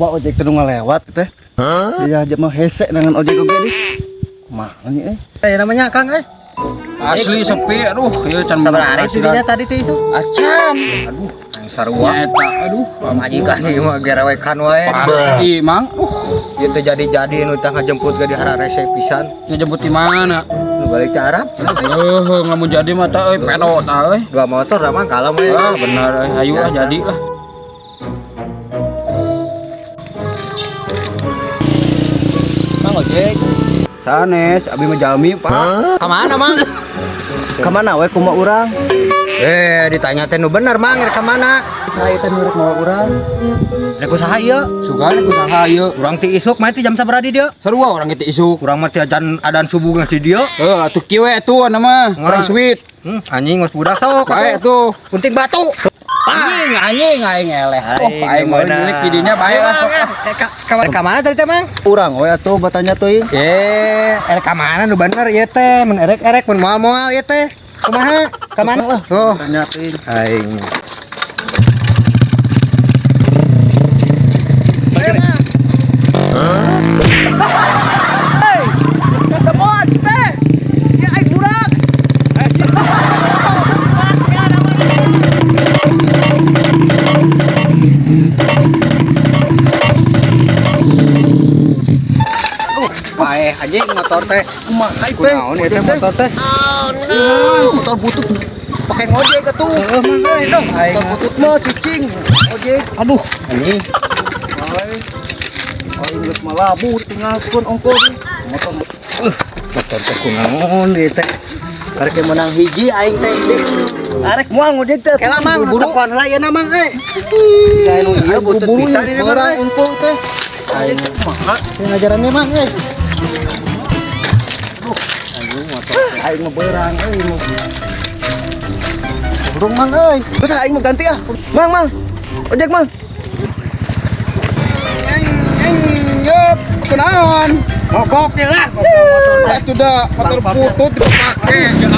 Loba ojek teh nu ngalewat teh. Iya aja mah hese dengan ojek oge di. Kumaha nya eh? Eh namanya Kang eh. Asli sepi aduh ieu can Sabar hari dirinya tadi teh itu. Acan. Aduh, aing sarua. Eta aduh Pamajikan ieu mah gerewekan wae. Pasti mang. Ieu teh jadi-jadi nu tah ngajemput ge di hararese pisan. Ngejemput di mana? Nu balik ke Arab. Heuh, lamun jadi mah tah euy pedo tah euy. Dua motor dah mang kalem we. Ah benar euy, ayo ah jadi lah. Mang ojek. Sanes, abi mah jalmi, Pak. Ka mana mang? Ka mana we kumaha urang? Eh, ditanya teh nu bener mang rek ka mana? Saya teh nu rek mawa urang. Rek usaha ieu. Sugan ku saha ieu? Urang ti isuk mah ti jam sabaraha di dieu? Sarua urang ge ti isuk. Urang mah ti adan adan subuh geus di dieu. Heuh, atuh kieu we atuh nama, urang sweet. Anjing geus budak sok Bae atuh. Kunting batu. Anjing anjing aing eleh. Oh, aing mah milik di dinya bae lah. Ka mana tadi teh mang? Urang we atuh batanya teuing. Eh, erek ka mana nu bener ieu teh, mun erek-erek mun moal-moal ieu teh. Kumaha? Ka mana lah? Oh, Tanya teuing. aing. Temuan teh. Ya aing budak. Paeh anjing motor teh. Kumaha teh? Kunaon ieu teh motor teh? Motor butut pakai ngojek atuh. Heuh mang euy dong aing. Motor butut mah cicing ojek. Aduh, anjing. Aing. Aing geus malabu ditinggalkeun ongkoh. Motor Motor teh kunaon ieu teh? Karek menang hiji aing teh deh. arek moal ngojek teh. Kela mang Buru-buru. telepon heula ieu na mang euy. Gae nu ieu butut Buru-buru pisan ini mang orang euy. ongkoh teh. Ojek teh kumaha? Teu ngajarannya mang euy. Aduh, anjing motor teh. Aing mah beurang euy mah. Burung mang euy. Geus aing mah ganti ah. Mang mang. Ojek mang. Yup, kunaon? Mogok ya lah. Atuh da motor butut dipake. Ya.